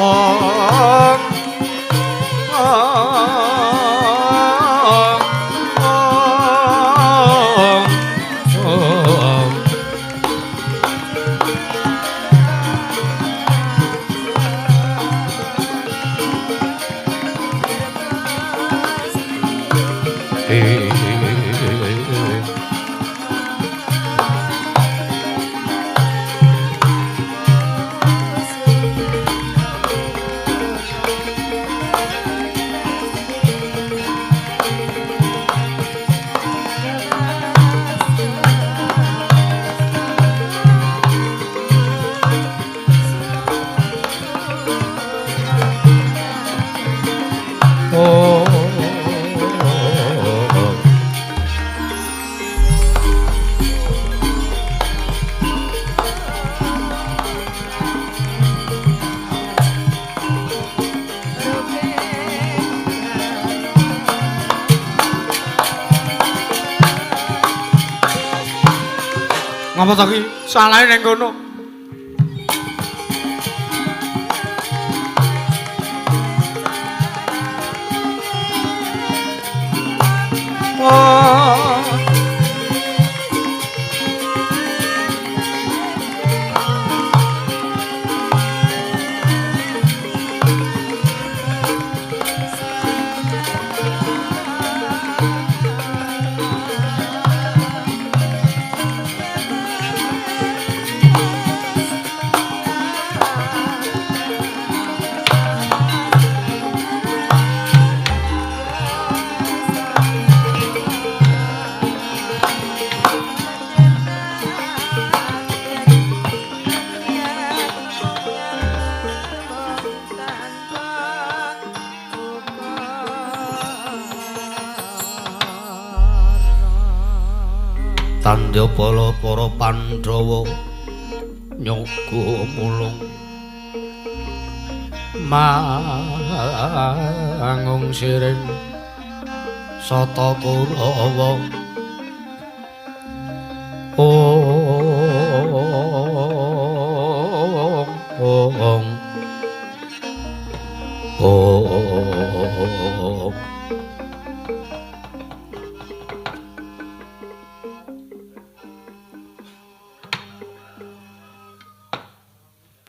Ong Ong Ong Ong. Oh. Ngapa to ki? Salahe ning kono. Oh. Tandha bala para Pandhawa nyoga mulung mangung siring sata Kurawa. Ong ong ong.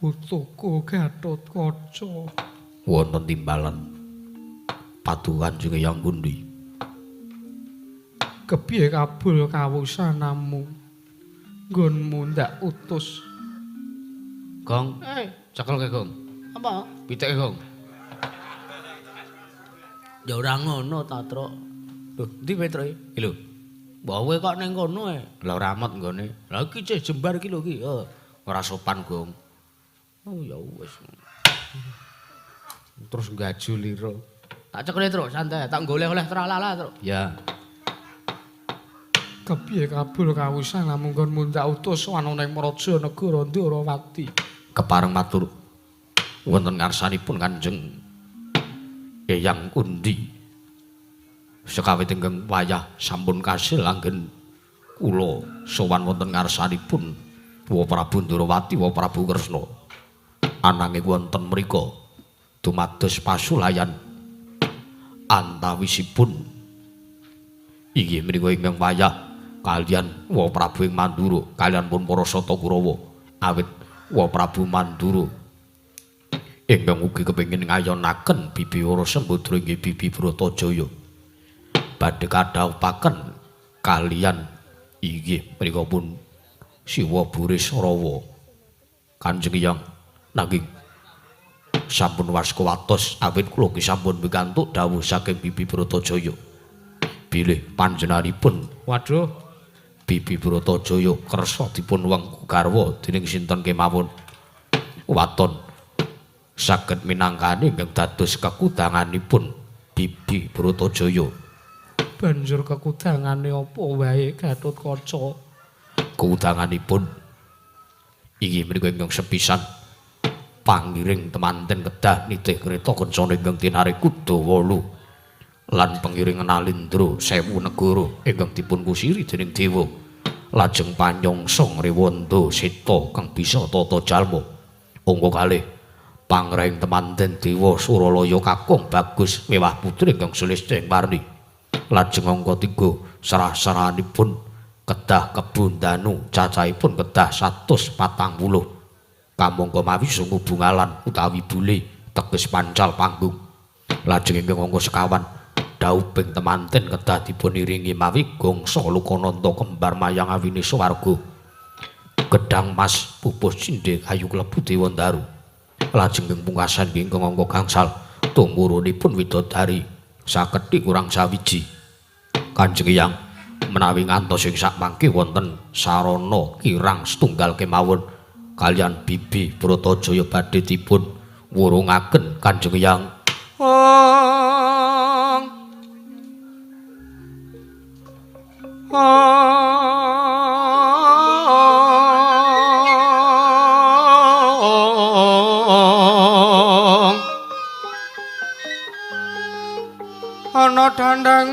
Putuku Gatotkaca. Wonten timbalan paduka Kanjeng Eyang Kundi. Kepiye kabul kawusanamu? Nggonmu ndak utus. Gong, cekel ke Gong. Apa? Pitike Gong. Ya ora ngono ta, Truk. Lho, endi Petruke? Iki lho. Mbok kowe kok ning kono e. Lah ora amot nggone. Lah iki ceh jembar iki lho iki. Ora sopan, Gong. Oh ya wis. Terus gaju lira. Tak cekle, Truk, santai. Tak goleh-oleh tralala, Truk. Ya. Kepiye kabul kawusanamu nggonmu ndak utus ana ning Praja Negara Ndorowati? Kepareng matur wonten ngarsanipun Kanjeng Eyang Kundi. Sekawit ingkang wayah sampun kasil anggen kula sowan wonten ngarsanipun Wa Prabu Ndorowati, Wa Prabu Kresna. Ananging wonten mriku dumados pasulayan antawisipun inggih menika ingkang wayah kaliyan Wa Prabu ing Mandura kaliyan pun para Sata Kurawa awit Wa Prabu Mandura ingkang ugi kepengin ngayonaken Bibi Wara Sembadra inggih Bibi Bratajaya badhe kadhawuhaken kaliyan inggih menika pun Siwa Burisrawa. Kanjeng Eyang nanging sampun waskawatos awit kula ki sampun pikantuk dawuh saking Bibi Bratajaya bilih panjenenganipun Waduh, Bibi Bratajaya kersa dipun wengku garwa dening sinten kemawon waton saged minangkani ingkang dados kekudanganipun Bibi Bratajaya. Banjur kekudangane apa wae Gatotkaca? Kekudanganipun inggih menika ingkang sepisan pangiring temanten kedah nitih kreta kencana ingkang tinari kuda wolu lan pengiring Nalindra sewu negara ingkang dipun kusiri dening dewa lajeng panyongsa ngrewanda seta kang bisa tata jalma angka kalih Pangreng temanten dewa Suralaya kakung bagus mewah putri ingkang sulistya ing parni. Lajeng angka 3 serah-serahanipun kedah kebundanu cacahipun kedah 140. Kamangka mawi sungu bungalan utawi bule teges pancal panggung. Lajeng ingkang angka sekawan dhauping temanten kedah dipun iringi mawi gongso lukananta kembar mayang awine swarga. Gedhang mas pupuh cindhe kayu klebu dewa ndaru. Lajeng ing pungkasan ingkang angka gangsal tumurunipun widodari saketi kurang sawiji. Kanjeng Hyang menawi ngantos ing sakmangke wonten sarana kirang setunggal kemawon kaliyan Bibi Bratajaya badhe dipun wurungaken Kanjeng Hyang. Ana dandang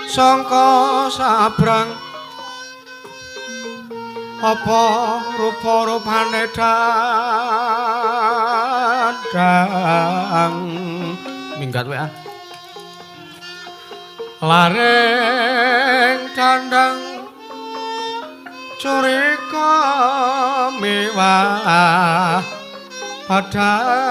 sangka sabrang apa rupa-rupane dandang minggat wae laring dandang curika mewah padang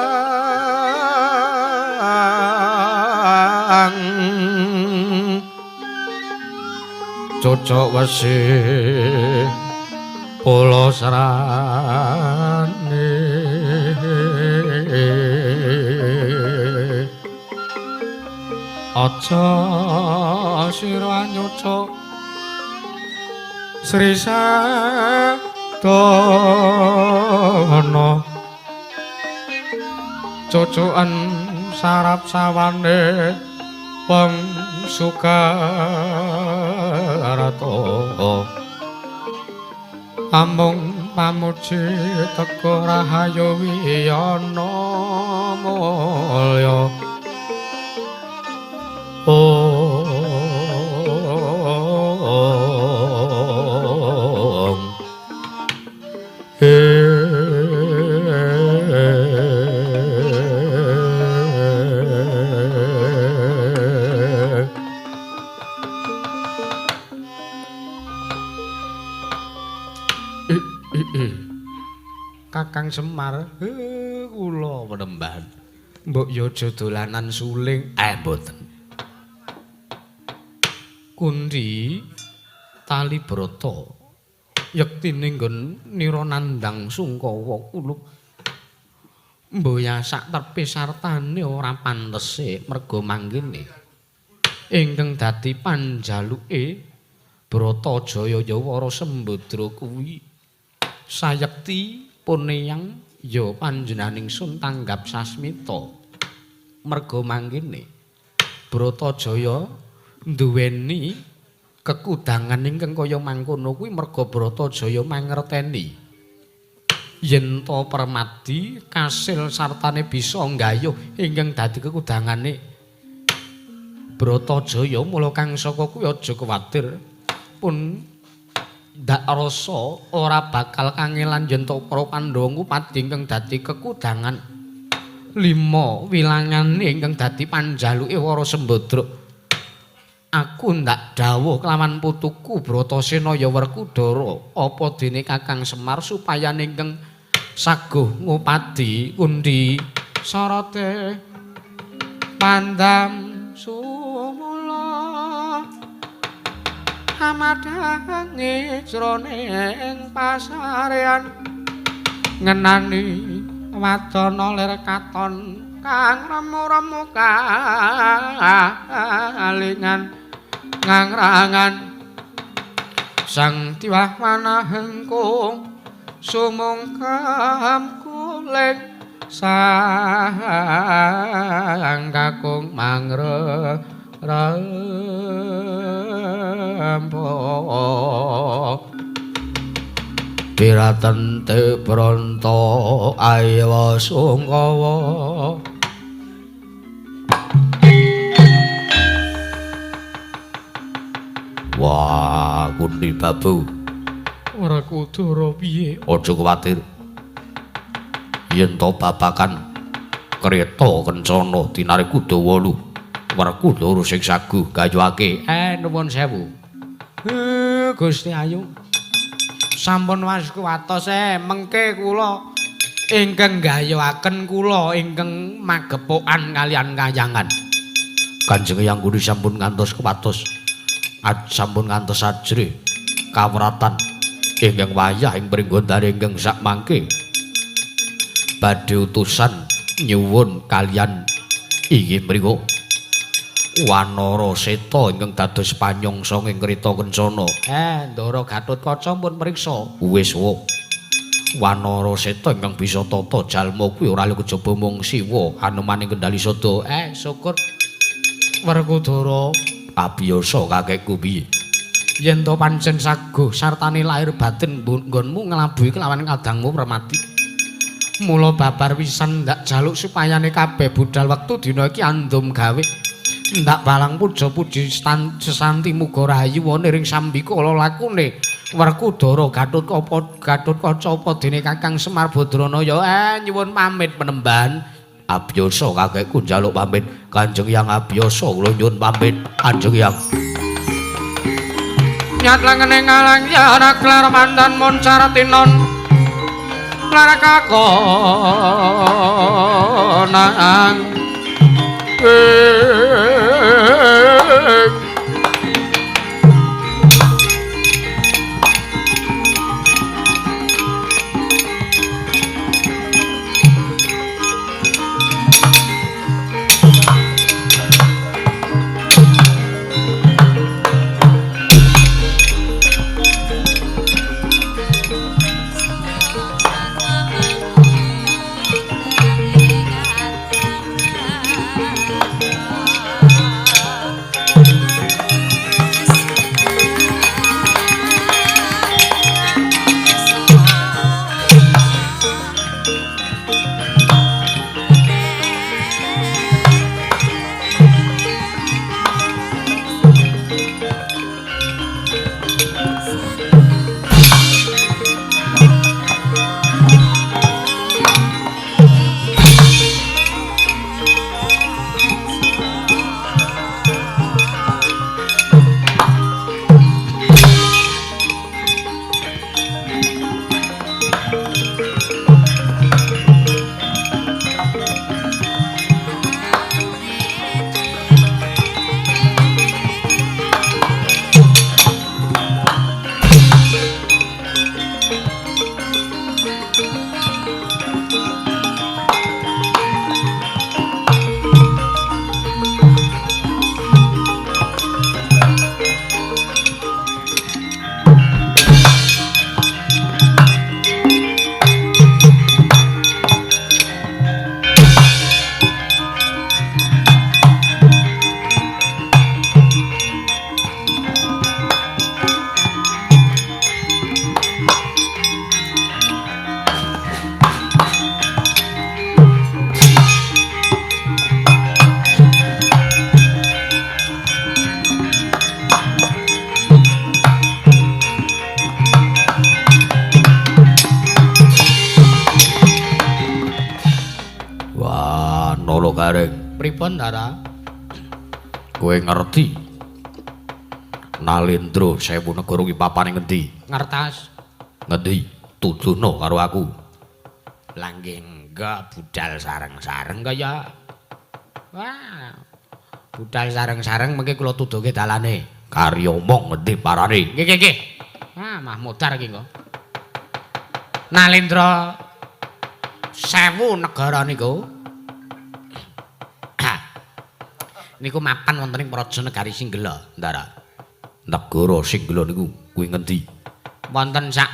cocok wesi pulo serane aja sira nyucuk Sri Sadana cucukan sarap sawane wong Sukarata amung pamuji teka rahayu wiyana mulya. Om Kakang Semar, kula penemban. Mbok yo aja dolanan suling. Mboten. Kundi tali brata yektine nggon nira nandhang sungkawa kulup. Mboya sak terpe sartane ora pantese merga mangkene. Ingkang dadi panjaluke Bratajaya Yawara Sembadra kuwi sayekti puneyang ya panjenenganing sun tanggap sasmita. Merga mangkene Bratajaya nduweni kekudangan ingkang kaya mangkono kuwi merga Bratajaya mangerteni yen to permadi kasil sartane bisa nggayuh ingkang dadi kekudangane Bratajaya. Mula kang saka kuwi aja kuwatir pun ndak rasa ora bakal kangelan yen to para Pandhawa ngupadi ingkang dadi kekudangan lima wilangane ingkang dadi panjaluke Wara Sembadra. Aku ndak dawuh kelawan putuku Bratasena ya Werkudara apa dene Kakang Semar supaya ingkang saguh ngupadi kundi sarate pandam sumula amadhangi jroning pasarean ngenani wadana lir katon kang remu-remu kalingan ngangrangan sang tiwah wanahengkung sumungkem kuling sang kakung mangre rempo Piratente bronto ayo sungkawa. Wah, Kundi Babu. Ora kudara piye? Aja kuwatir. Yen to babakan kereta kencana dinarik kuda 8. Werkudara sing saguh gayuhake. Nuwun sewu. Gusti Ayu. Sampun was kuwatos mengke kula ingkang gayuhaken kula ingkang magepokan kalian kayangan. Kanjeng Hyang Guru sampun ngantos kuwatos. Sampun ngantos ajrih kawratan ingkang wayah ing pringgondare ingkang sakmangke. Badhe utusan nyuwun kalian inggih mriku Wanara Seta ingkang dados panyongsa ing kreta kencana. Ndara Gatotkaca pun mriksa. Wis wae. Wanara Seta ingkang bisa tata jalma kuwi ora kejaba mung Siwa Hanuman ing kendali sada. Syukur Werkudara abiyasa kakekku piye? Yen to pancen saguh sartane lahir batin nggonmu nglabuhi kelawan kadangmu Permati. Mula babar pisan ndak jaluk supayane kabeh budal wektu dina iki andum gawe. Ndak balang puja puji sesanti muga rahayu ring sambikala lakune Werkudara Gatotkaca apa dene Kakang Semar Badranaya. Nyuwun pamit penemban. Abiyasa kakekku njaluk pamit. Kanjeng Hyang abiyasa kula nyuwun pamit. Kanjeng Hyang. Nyat langene ngalang ya klar mandan moncaratinon. Lara kakonang Pripun, Ndara? Kowe ngerti Nalendra Sewu Negara ki papane ngendi? Ngertas. Ngendi? Tuduhno karo aku. Lah nggih enggak budal sareng-sareng kaya. Wah. Budal sareng-sareng mengke kula tuduhke dalane. Kari omong ngendi parane? Nggih nggih nggih. Ah, mah modar iki engko. Nalendra Sewu Negara niku niku mapan wonten ing Praja Negari Singgela, Ndara. Negara Singgela niku kuwi ngendi? Wonten sak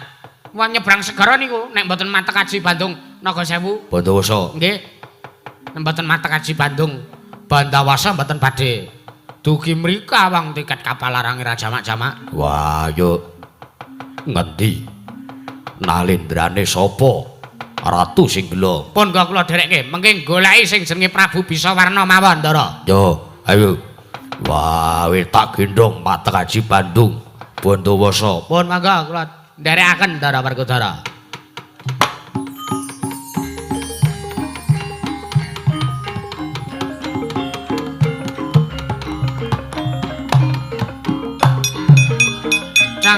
wong nyebrang segara niku nek mboten Matek Aji Bandung Naga Sewu. Bandawasa. Nggih. Nek mboten Matek Aji Bandung Bandawasa mboten badhe dugi mrika wong tiket kapal larange ra jamak-jamak. Wah, yo ngendi? Nalendrane sapa? Ratu Singgela. Pun kula dherekke, mengke goleki sing jenenge Prabu Bisawarna mawon, Ndara. Yo. Ayo. Wah, wis tak gendhong Matek Aji Bandung Bandawasa. Pun mangga kula nderekaken Ndara Werkudara.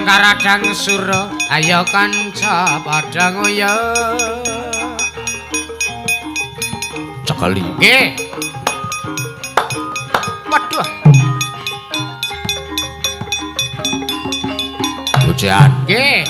Karadang sura, ayo kanca padha nguyuh. Cekeli. Nggih. Waduh. Ujian. Nggih.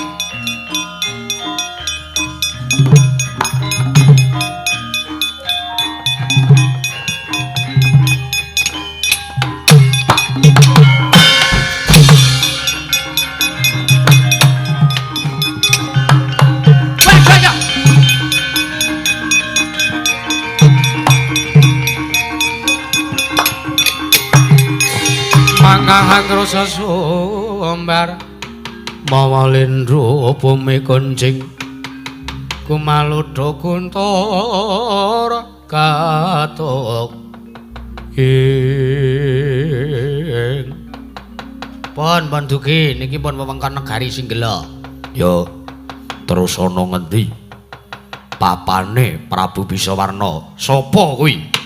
Mangkahan sumbar mawa lindru bumi kuncing kumaludha kuntur katuk ing pun pun dugi niki pun wewengkon negari Singgela. Ya terus ana ngendi papane Prabu Bisawarna? Sapa kuwi?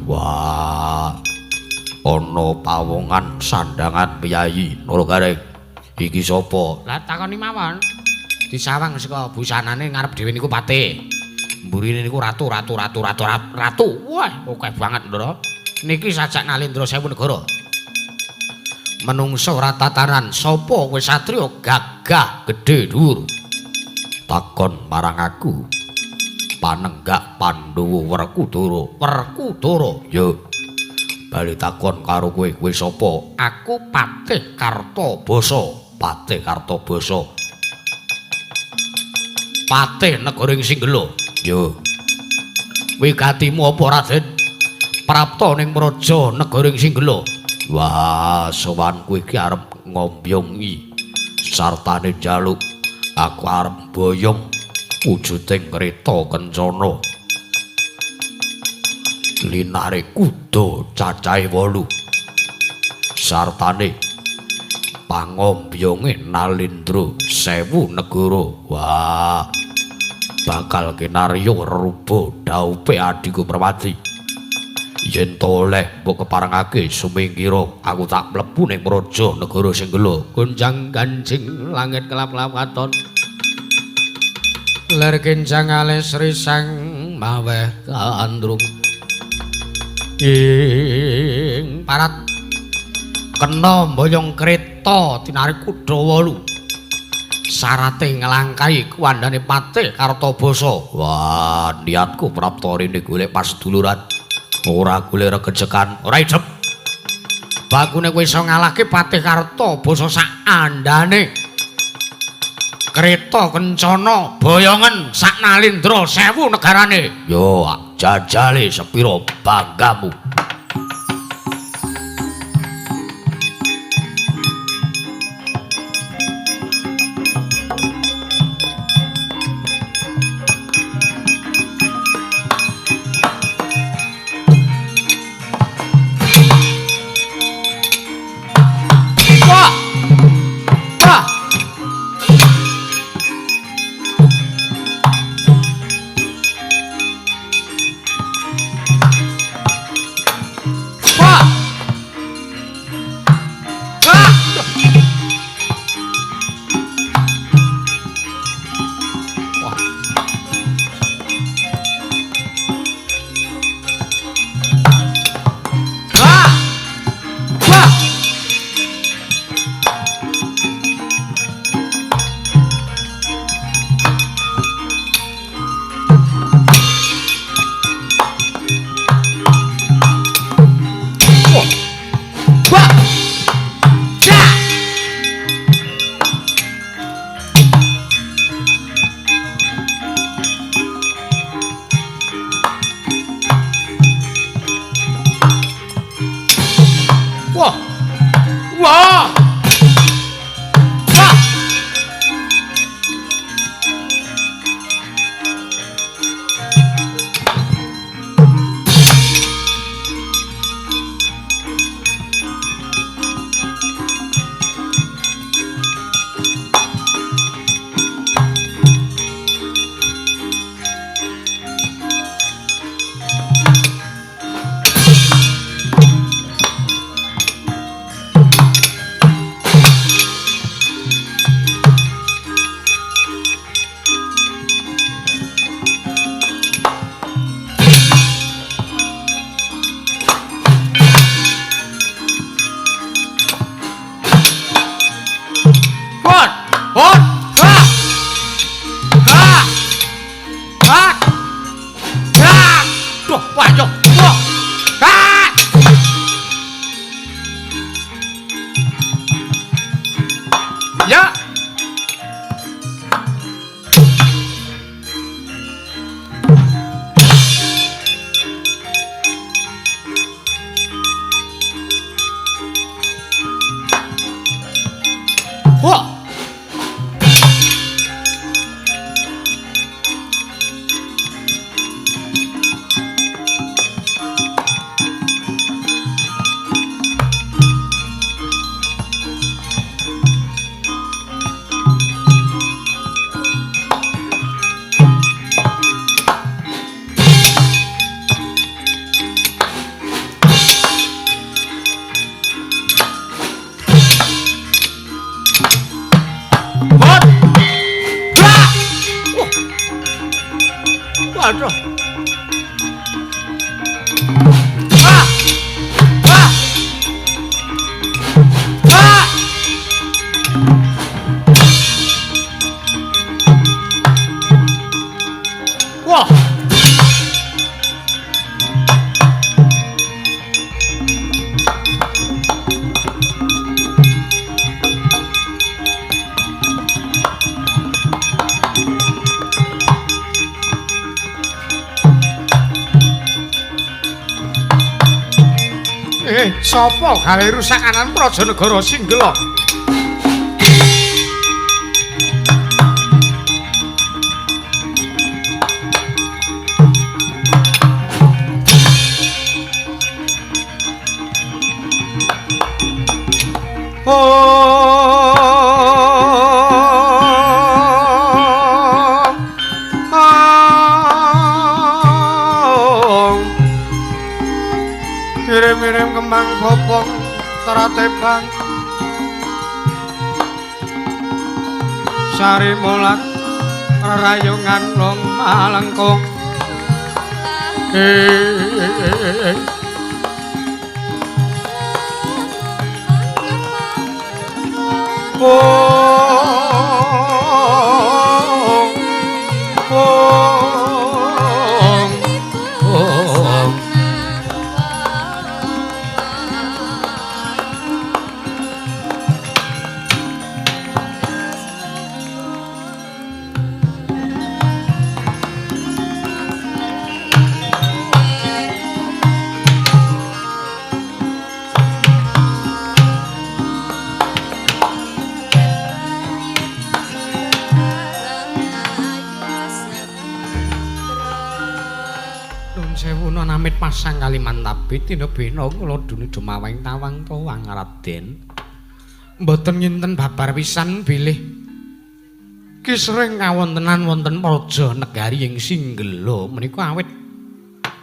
Wah, ana pawongan sandangan piyayi Noro Gareng. Iki sapa? Lah takoni mawon. Disawang saka busanane ngarep dhewe niku patih. Mburine niku ratu ratu ratu ratu ratu. Wah, akeh banget, Ndara. Niki sajak Nalendra sewu negara. Menungsa ora tataran, sapa kowe satriya gagah gedhe dhuwur? Takon marang aku. Panenggak Pandhawa Werkudara. Werkudara. Yo. Bali takon karo kowe, kowe sapa? Aku Patih Kartabasa. Patih Kartabasa. Patih negara ing Singgela. Yo. Wigatimu apa, Raden? Prapta ning praja negara ing Singgela. Wah, sowanku iki arep ngombyongi sartane njaluk. Aku arep boyong wujuding kreta kencana. Linare kuda cacahe 8. Sartane pangombyonge Nalendra 1000 negara. Wah, bakal kinarya ruba daupe adhiku Permati. Yen to oleh mbok keparengake sumingkira aku tak mlebu ning praja negara Singgela. Gonjang ganjing langit kelap-kelap katon. Ler kencang alis risang maweh kandrung. Ing parat kena mboyong kreta tinarik kuda 8. Sarate nglangkahi kuwandane Patih Kartabasa. Wah, niatku prapta rene golek paseduluran. Ora golek regejekan, ora idep. Bakune kowe iso ngalahke Patih Kartabasa sak andane. Kreta kencana boyongen sak Nalendra 1000 negarane. Yo, jajale sepira banggamu. Sapa gawe rusakanan praja negara Singgela? Kirim-kirim kembang kopong teratebang sari molak rerayungan long malengkong. Amit pasang Kalimantabe tina bena kula dune dumaweng tawang tawang Raden. Mboten nginten babar pisan bilih kisring kawontenan wonten praja negari ing Singgela menika awit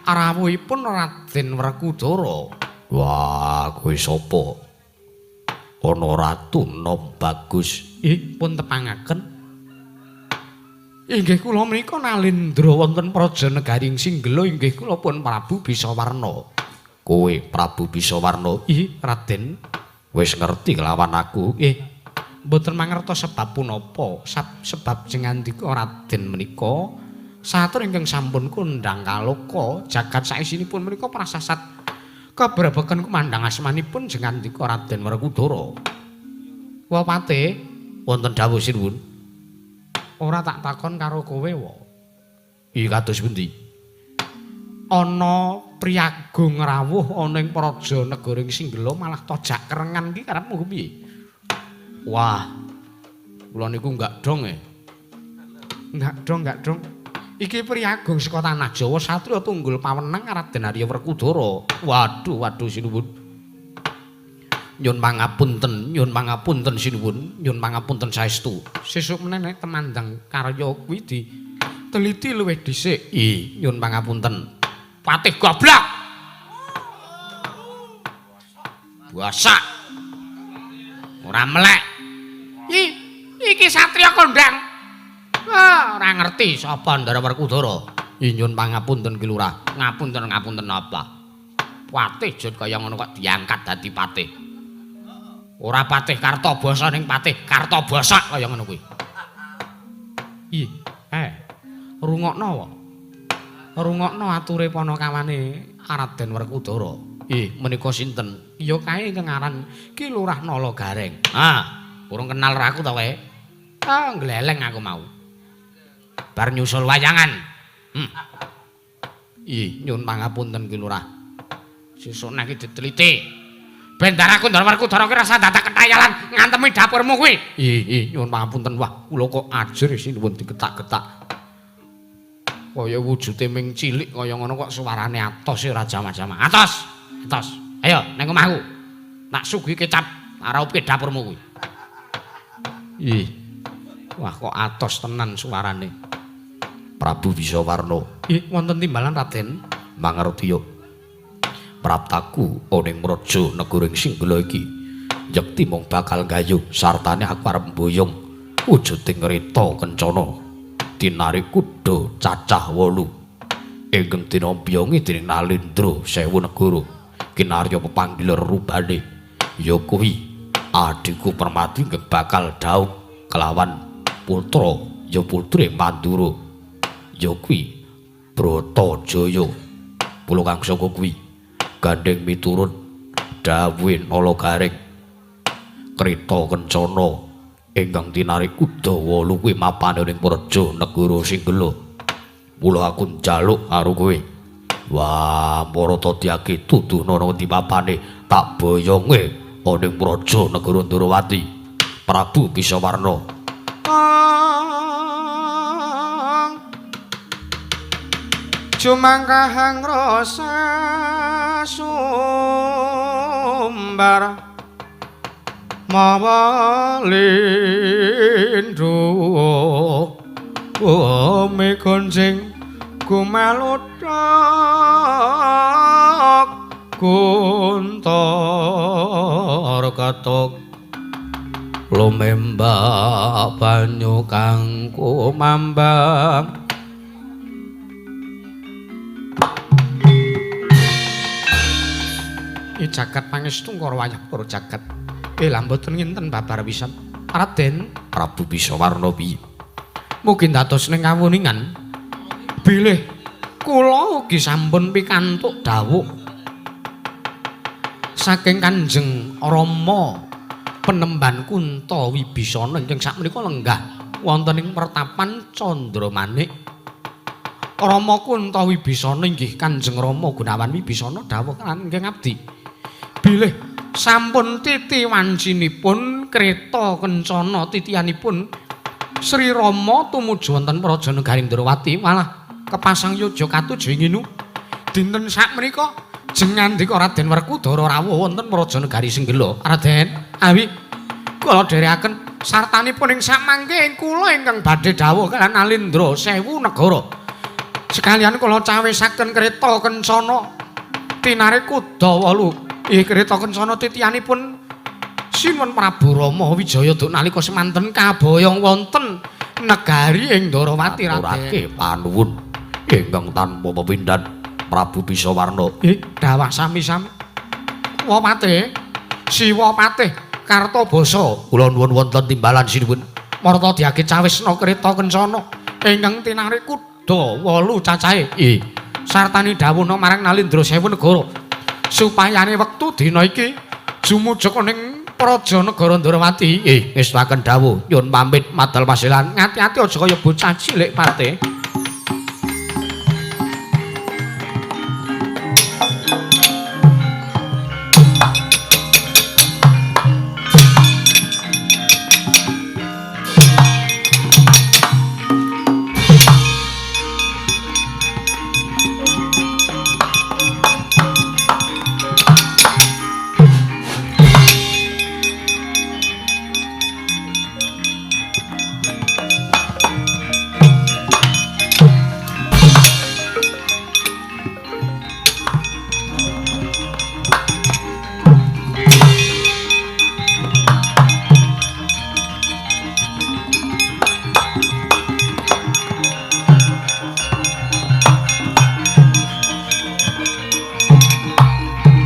rawuhipun Raden Werkudara. Wah, kowe sapa? Ana ratu nom bagus. Pun tepangaken. Inggih kula menika nalindra wonten praja negari ing Singgela inggih kula pun Prabu Bisawarna. Kowe Prabu Bisawarna? Ih, Raden, wis ngerti kelawan aku. Nggih. Mboten mangertos sebab punapa, sebab jengandika Raden menika satur ingkang sampun kondhang kaloka jagat saisinipun menika prasasat kebrabeken kumandhang asmanipun jengandika Raden Werkudara. Wapate wonten dawuh sinuwun. Ora tak takon karo kowe wa. Ih, kados pundi? Ana priyagung rawuh ana ing praja negara ing Singgela malah tojak kerengan iki karepmu piye? Wah. Kula niku enggak dong e. Enggak dong, enggak dong. Iki priyagung saka tanah Jawa satriya tunggul pawenang Raden Arya Werkudara. Waduh, waduh sinuwun. Nyun pangapunten, nyun pangapunten sinuwun, nyun pangapunten saestu. Sesuk meneh nek temandang karya kuwi diteliti luwih dhisik. Ih, nyun pangapunten. Patih goblok. Buasak. Ora melek. Iki satriya kondang. Ah, ora ngerti sapa Ndara Werkudara. Ih, nyun pangapunten Ki Lurah. Ngapunten, ngapunten apa? Patih jut kaya ngono kok diangkat dadi patih. Ora patih Kartobasa ning patih Kartobasak kaya ngono kuwi. Ih, rungokno wa. Rungokno ature panakawane Raden Werkudara. Ih, menika sinten? Ya kae ingkang aran Ki Lurah Nala Gareng. Ah, urung kenal ra aku ta kowe? Ah, gleleng aku mau. Bar nyusul wayangan. Ih, nyun pangapunten Ki Lurah. Sesuk nek diteliti. Ben daraku Ndara Werkudara ki rasa dadak ketayalan ngantemi dapurmu kuwi. Ih, ih, nyuwun pangapunten. Wah, kula kok ajur sinuwun diketak-ketak. Kaya wujude ming cilik kaya ngono kok suarane atos ora jamah-jamah. Atos, atos. Ayo nang omahku. Tak suguhi kecap, araupke dapurmu kuwi. Ih. Wah, kok atos tenan suarane. Prabu Bisawarna. Ih, wonten timbalan Raden. Mangerti yo. Praptaku ana ing praja negara ing Singgela iki yekti mung bakal gayuh sartane aku arep mboyong wujuding kereta kencana tinari kuda cacah 8 ingkang dinambyongi dening Nalindra sewu negara kinarya pepanggil rubane ya kuwi adhiku Permati ingkang bakal dhaup kelawan putra ya putri Mandura ya kuwi Bratajaya. Kula kang saka kuwi gandeng miturut dawuhe Nala Gareng kreta kencana ingkang tinari kuda 8 kuwi mapan ing praja negara Singgela. Mula aku njaluk karo kowe. Wah, Bharata diake tuduhna nang endi mapane Tak boyonge ana ing praja negara Ndorowati. Prabu Bisawarna. Jumangkahang rasa sumbar mawa lindhu ome goncing gumaluthok guntor ketuk lumembak banyu kang kumambang. I jagat pangestu karo wayah para jagat. Lha mboten nginten babar pisan. Raden Prabu Bisawarna piye? Mugi dados ning kawuningan bilih kula ugi sampun pikantuk dawuh saking Kanjeng Rama Penemban Kunta Wibisana ingkang sakmenika lenggah wonten ing pertapan Candramanik. Rama Kunta Wibisana inggih Kanjeng Rama Gunawan Wibisana dawuh lan ingkang abdi bilih sampun titi wancinipun kreta kencana titianipun Sri Rama tumuju wonten Praja Negari Ndrawati malah kepasang yojo katuju inginu dinten sakmenika jeng ngandika Raden Werkudara rawuh wonten Praja Negari Singgela. Raden awi kula dherekaken sartanipun ing samangke ing kula ingkang badhe dawuh kaliyan Alindra sewu negara sekalian kula cawisaken kreta kencana tinare kuda wolu. Ih kreta kencana titianipun Sinuwun Prabu Rama Wijaya duk nalika semanten kaboyong wonten negari ing Ndorowati. Raden panuwun ingkang tanpa pepindhan Prabu Bisawarna. Dawah sami-sami. Wapate Siwa Patih Kartabasa kula nuwun wonten timbalan sinuwun marta diage cawisna kreta kencana ingkang tinare kuda 8 cacahe. Sartani dawuhna marang Nalindra sewu negara supayane wektu dina iki jumujek ning Praja Negara Ndorowati. Ngestakaken dawuh nyuwun pamit madal pasilan. Ngati-ati aja kaya bocah cilik Patih.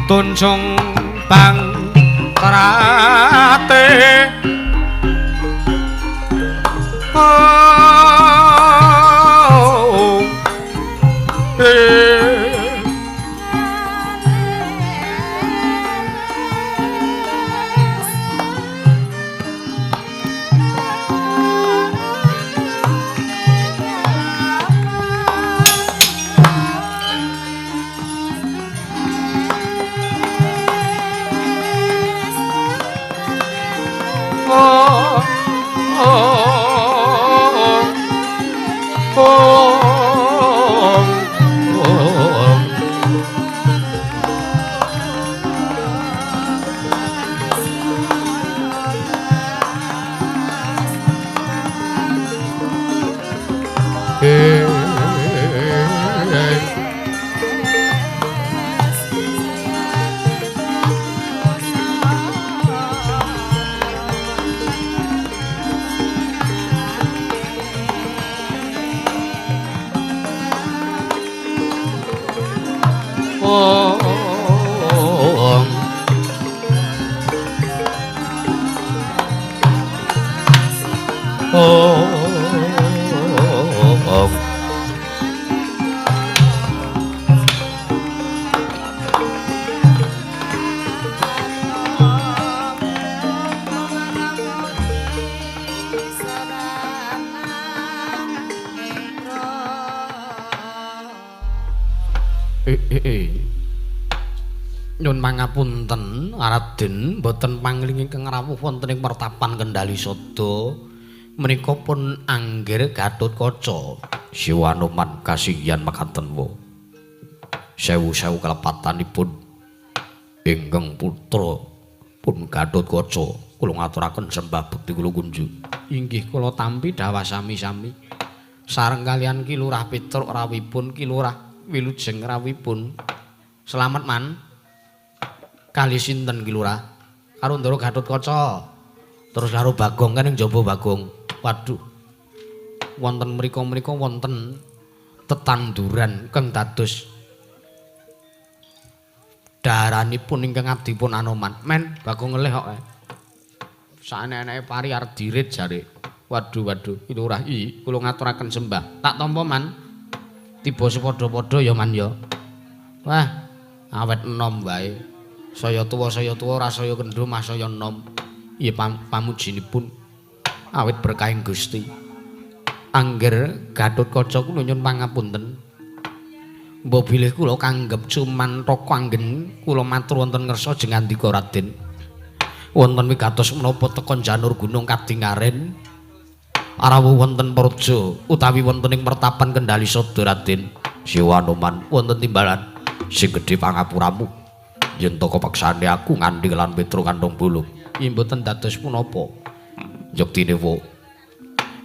Tunjung bang terate oh, oh, oh, oh. Nyun pangapunten Raden, mboten pangling ingkang rawuh wonten ing pertapan Kendali Sada. Menika pun Anggir Gatotkaca. Siwa Anoman kasihan mekaten wa. Sewu-sewu kelepatanipun ingkang putra pun Gatotkaca kula ngaturaken sembah bekti kula kunjuk. Inggih kula tampi dhawah sami-sami. Sareng kalian Ki Lurah Petruk rawuhipun, Ki Lurah Wilujeng rawuhipun. Selamat man. Kali sinten Ki Lurah? Karo Ndara Gatotkaca. Terus karo Bagong kan ing jaba Bagong. Waduh. Wonten mriku-mriku wonten tetanduran kang dados daranipun ingkang abdipun Anoman. Men Bagong ngelih kok. Saenek-eneke pari arep dirit jare. Waduh waduh, Ki Lurah iki kula ngaturaken sembah. Tak tampa man. Tiba sepadha-padha ya man ya. Wah, awet enom wae. Saya tuwa ora saya kendho mah saya enom. Iya pamujinipun awit berkahing Gusti. Angger Gatotkaca kula nyuwun pangapunten. Mbok bilih kula kanggep cuman toko anggen kula matur wonten ngersa jeng ngandika Raden. Wonten wigatos menapa teka janur gunung kadingaren rawuh wonten praja utawi wonten ing pertapan Kendali Sada Raden. Siwa Anoman wonten timbalan sing gedhe pangapuramu. Yen to kepaksane aku ngandhi lan Petruk kantong bulung. Nggih mboten dados punapa. Yektine wo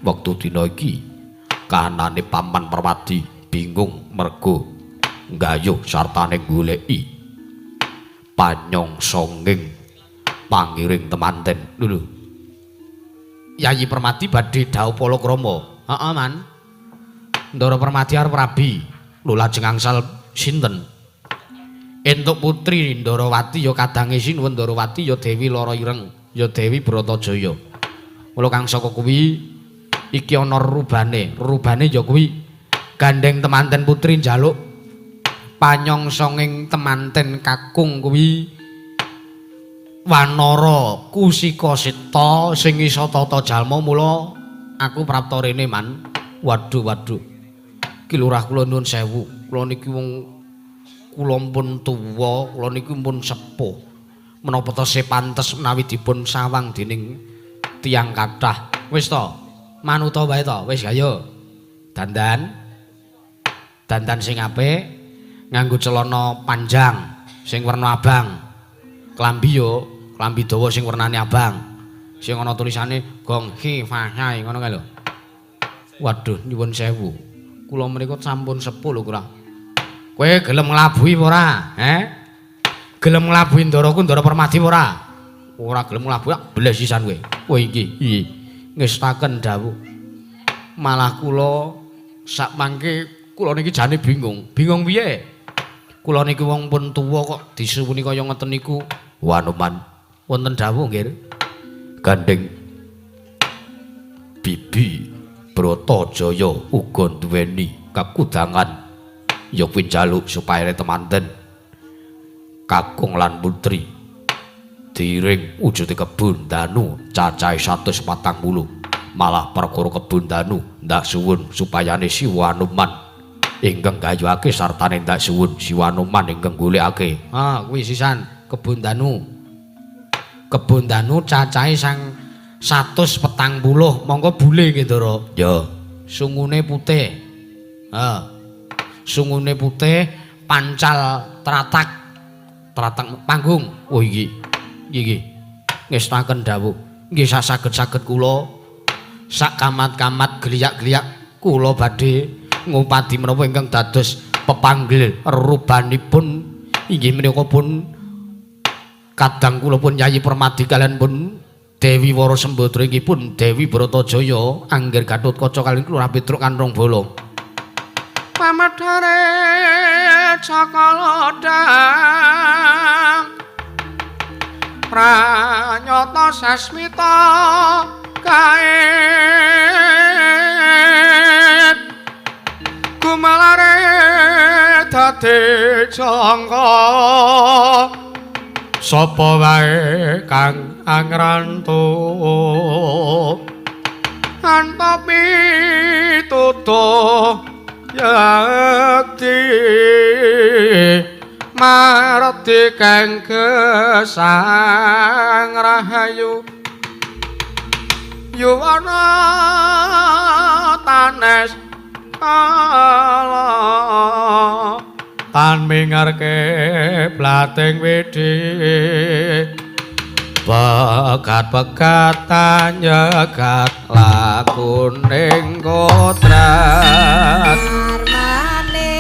wektu dina iki kahanane Paman Permadi bingung mergo nggayuh sartane goleki panyongsonging pangiring temanten. Lho Yayi Permadi badhe dhawuh palakrama. Heeh man. Ndara Permadi arep rabi. Lho lajeng angsal sinten? Entuk putri Ndarawati ya kadange sinuwun Ndarawati ya Dewi Lara Ireng, ya Dewi Bratajaya. Mula kang saka kuwi iki ana rubane. Rubane ya kuwi gandeng temanten putri njaluk panyongsonging temanten kakung kuwi Wanara Kusika Sita sing iso tata jalma. Mula aku prapta rene man. Waduh waduh. Ki Lurah kula nuwun sewu. Kula niki wong kula pun tuwa, kula niku pun sepuh. Menapa tesih pantes menawi dipun sawang dening tiyang kathah. Wis to, manuta wae to. Wis ayo. Dandan. Dandan sing apik, nganggo celana panjang sing werna abang. Klambi yo, klambi dawa sing wernane abang. Sing ana tulisane Gong He Fa Hai ngono kae lho. Waduh, nyuwun sewu. Kula menika sampun sepuh lho, Kurang. Kowe gelem nglabuhi apa ora? He? Gelem nglabuhi ndaraku Ndara Permadi apa ora? Ora gelem nglabuhi tak beles sisan kowe. Kowe iki iki ngestaken dawuh. Malah kula sak mangke kula niki jane bingung. Bingung piye? Kula niki wong pun tuwa kok disuwuni kaya ngoten niku. Wanoman wonten dawuh nggih. Gandeng Bibi Bratajaya uga duweni kekudangan. Ya kuwi njaluk supaya temanten kakung lan putri diring wujude kebun danu cacahe 140. Malah perkara kebun danu ndak suwun supayane Siwa Anoman ingkang gayuhake sartane ndak suwun Siwa Anoman ingkang golekake. Ah kuwi sisan kebun danu. Kebun danu cacahe sang 140 mongko bule nggih Ndara. Ya sungune putih. Ha. Sungune putih, pancal teratak, teratak panggung. Oh iki, iki ngestaken dawuh. Nggih saged-saged kula sak kamat-kamat geliyak-geliyak kula badhe ngupadi menapa ingkang dados pepanggil rubanipun inggih menika pun kadang kula pun Yayi Permadi kalian pun Dewi Wara Sembadra inggih pun Dewi Bratajaya Angger Gatotkaca kaliyan Lurah Petruk Kanthong Bolong. Pamadhare cakalodang pranyata sasmita kait gumalare dadi jangka sapa wae kang angrantu anto pitutuh yakti Mardikeng gesang rahayu yuwana tanes kala tan mingarke blating widhi pegat-pegatan nyegat lakuning kodrat armane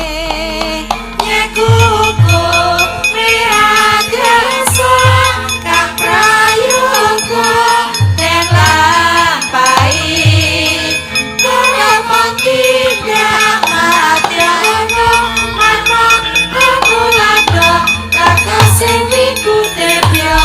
nyekuku miagrasa kang prayoga den lampahi kaya tidak madyana marma kakulata kakase wikutebya.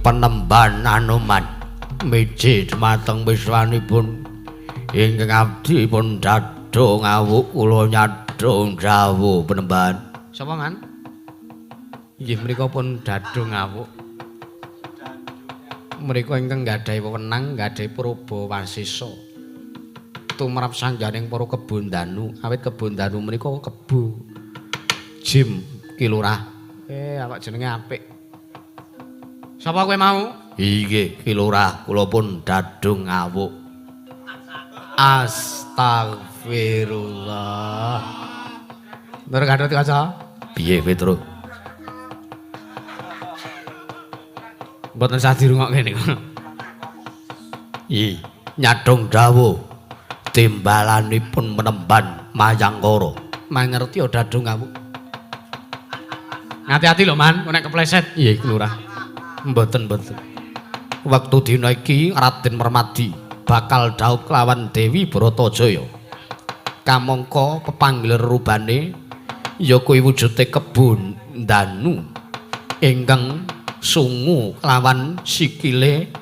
Penemban Anoman miji dumateng wiswanipun ingkang abdi pun dadung awuk kula nyadong dawuh penemban. Sapa man? Inggih menika pun dadung awuk. Mriko ingkang gadhahi wewenang gadhahi purba wasesa tumrap sangganing para kebo danu, awit kebo danu menika kebo jim kilurah. Awak jenenge apik. Sapa kowe mau? Inggih, Ki Lurah, kula pun dadung awuk. Astagfirullah. Nur Gatot Kaca. Piye, Petruk? Mboten sah dirungokke niku. Ih, nyadong dawuh timbalanipun menemban Mayangkara. Mangerti dadung awuk. Ngati-ati lho, Man, nek kepleset. Iya, Ki Lurah. Mboten-mboten. Wektu dina iki Raden Permadi bakal dhaup kelawan Dewi Bratajaya. Kamangka pepanggil rubane ya kuwi wujude kebo danu ingkang sungu kelawan sikile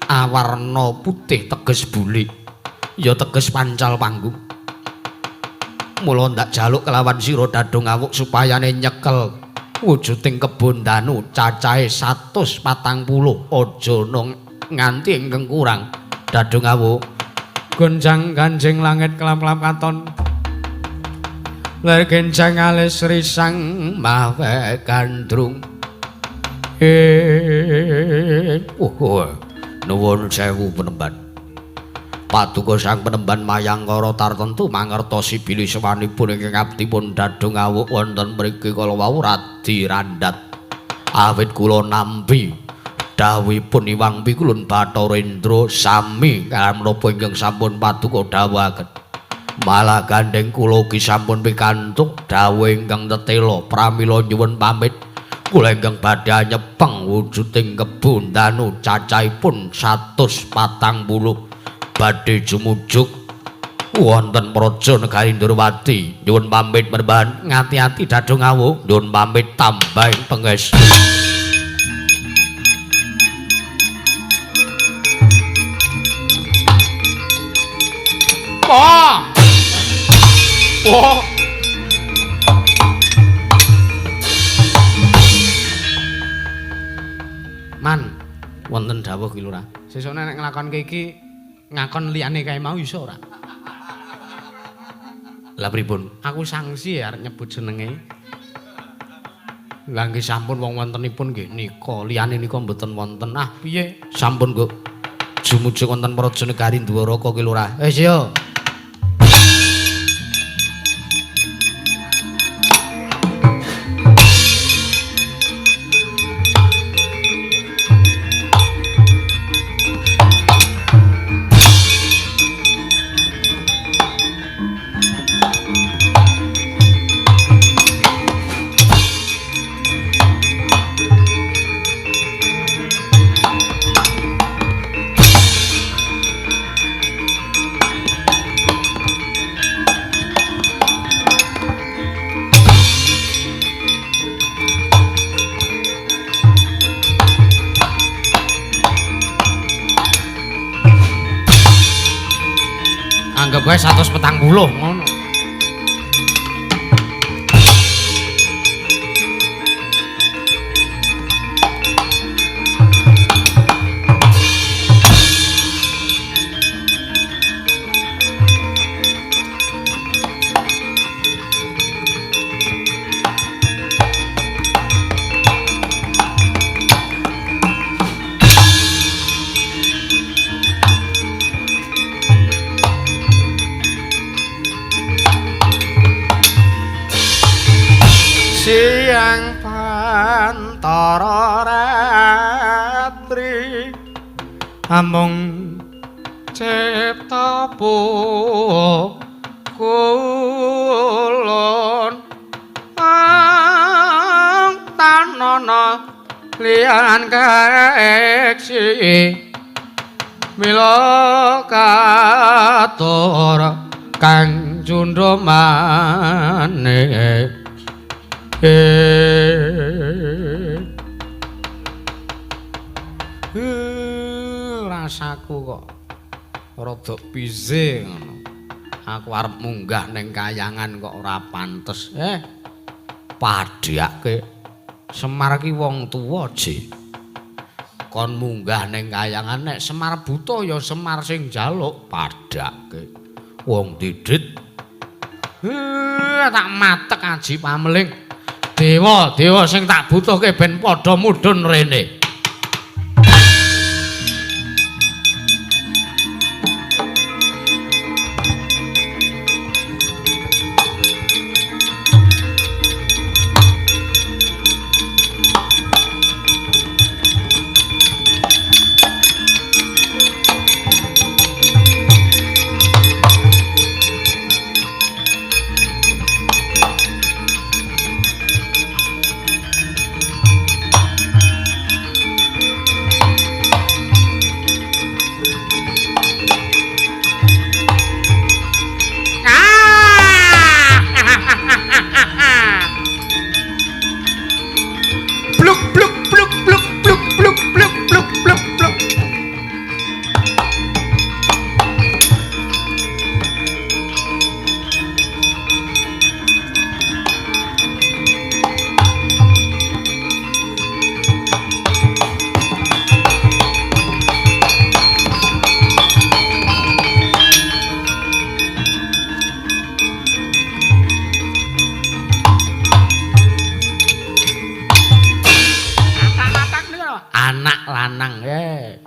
awarna putih teges bulik, ya teges pancal panggung. Mula ndak jaluk kelawan sira dadung awuk supayane nyekel wujuding kebo danu cacahe 140 aja nganti ingkang kurang. Dadung awuk gonjang ganjing langit kelam-kelam katon ler gencang alis risang mawe gandrung. Nuwun sewu penemban. Paduka sang penemban Mayangkara tartentu mangertosi bilih sewanipun ingkang abdi pun dadung awuk wonten mriki kala wau radi randhat. Awit kula nampi dawuhipun Iwang Pikulun Bathara Indra sami kaliyan menapa ingkang sampun paduka dawuhaken. Malah gandheng kula ugi sampun pikantuk dawuh ingkang tetela pramila nyuwun pamit. Kula ingkang badhe nyepeng wujuding kebo danu cacahipun 140 badhe jumujuk wonten praja negari Ndorowati. Nyuwun pamit penemban, ngati-ati dadung awuk. Nyuwun pamit tambahing pangestu. Oh. Oh. Man, wonten dawuh ki Lurah. Sesuk nek nglakonke iki ngakon liyane kae mau iso ora? Lah pripun? Aku sangsi arep nyebut jenenge. Lah nggih sampun wong wontenipun nggih nika, liyane nika mboten wonten. Ah piye? Sampun kok. Jumujuk wonten Praja Negari Ndwaraka ki Lurah. Wis yo. Anggap wae 140 ngono. Siang pantara ratri amung cipta kulon ang tanana liyan keksi mila katur kang cundha manik. Rasaku kok rada pize ngono. Aku arep munggah ning kayangan kok ora pantes. Padhake Semar ki wong tuwa, Ji. Kon munggah ning kayangan nek Semar buta ya Semar sing njaluk, padhake. Wong didit. Tak matek aji pameling. Dewa, dewa sing tak butuhke ben padha mudhun rene.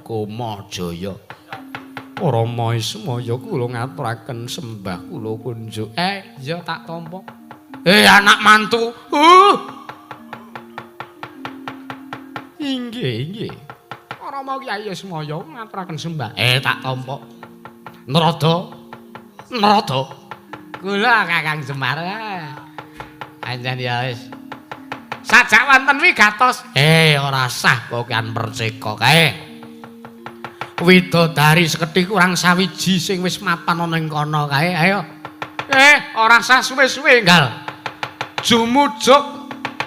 Kumajaya. Rama Ismaya kula ngaturaken sembah kula kunjuk. Ya tak tampa. Anak mantu. Inggih, inggih. Rama Kyai Ismaya ngaturaken sembah. Tak tampa. Narada. Narada. Kula Kakang Semar. Anjen ya wis. Sajak wonten wigatos. Ora sah kokean perceka kae. Widodari sekedhik kurang sawiji sing wis mapan ana ing kono kae. Ayo. Ora sah suwe-suwe enggal. Jumujuk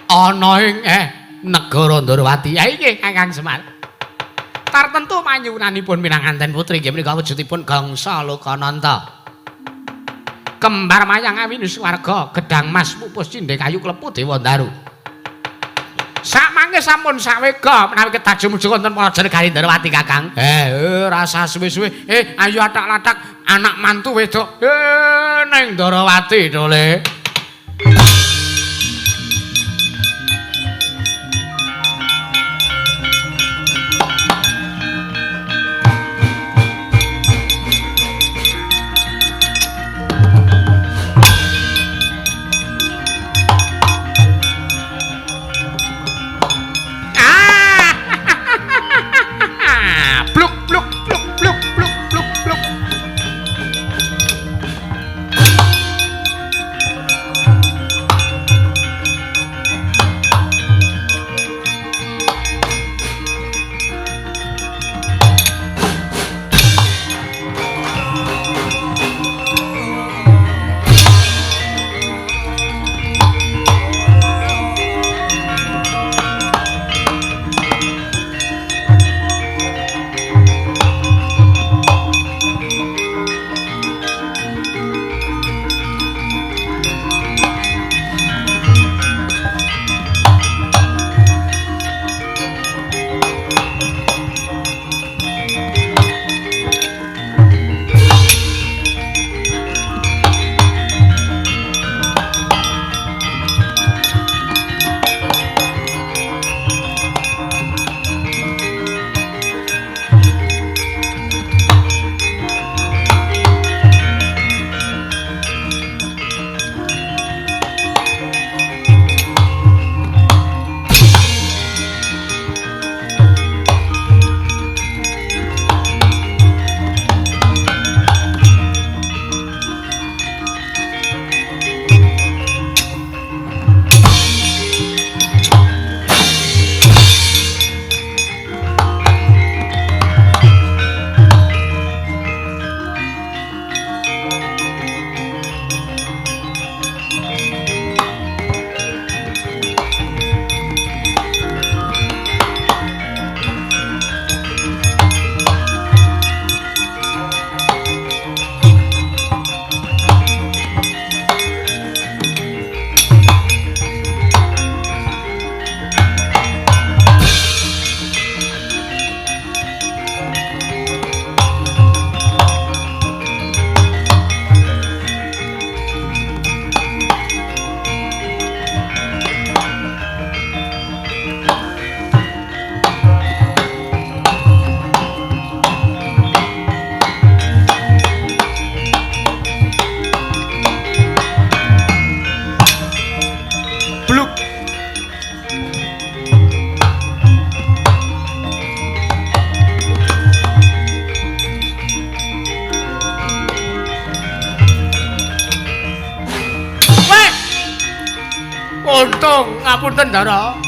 ana ing negara Ndorowati. Ha iki Kakang Semar. Tartentu panyuwunanipun minanganten putri inggih menika wujudipun Gangsa Lokananta. Kembar mayang awini swarga, gedang mas pupus cindhe kayu klepu dewa daru. Sakmangke Nggih sampun sawega menawi kedah jumuju wonten Praja Negari Ndrawati Kakang. Rasa suwe-suwe. Ayo atak-latak anak mantu wedok. Ning Ndrawati to le. Untung ngapunten Ndara.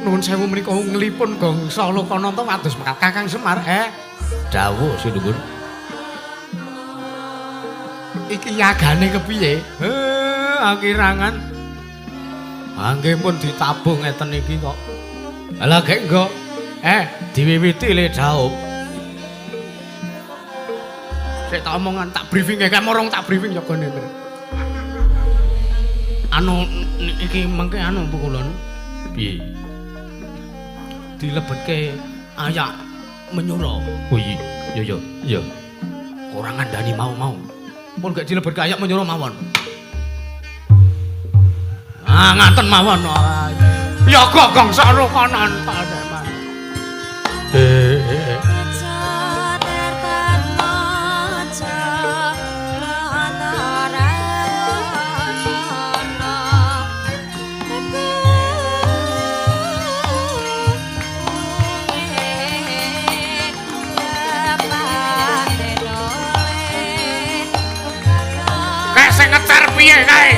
Nuwun sewu menika ungelipun gongso Lokananta wados mekar Kakang Semar. Dawuh sinuwun. Iki yagane kepiye? Akirangan. Angge pun ditabung ngeten iki kok. Lah gek nggo. Diwiwiti le dhaup. Sik tak omongan, tak briefing kae morong tak briefing jagane. Anu iki mengke anu pukulon. Piye? Dilebetke ayak menyura. Oh iya, iya iya. Ora ngandani mau-mau. Pun gak dilebetke ayak menyura mawon. Ah, ngaten mawon. Ya gogong sarukanan pademan. Kae sing ngecer piye kae?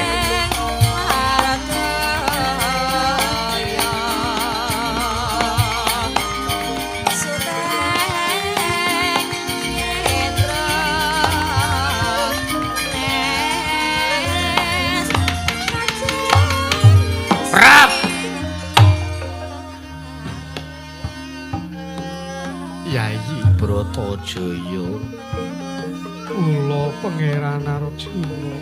Yayi Bratajaya, kula Pangeran Arjuna.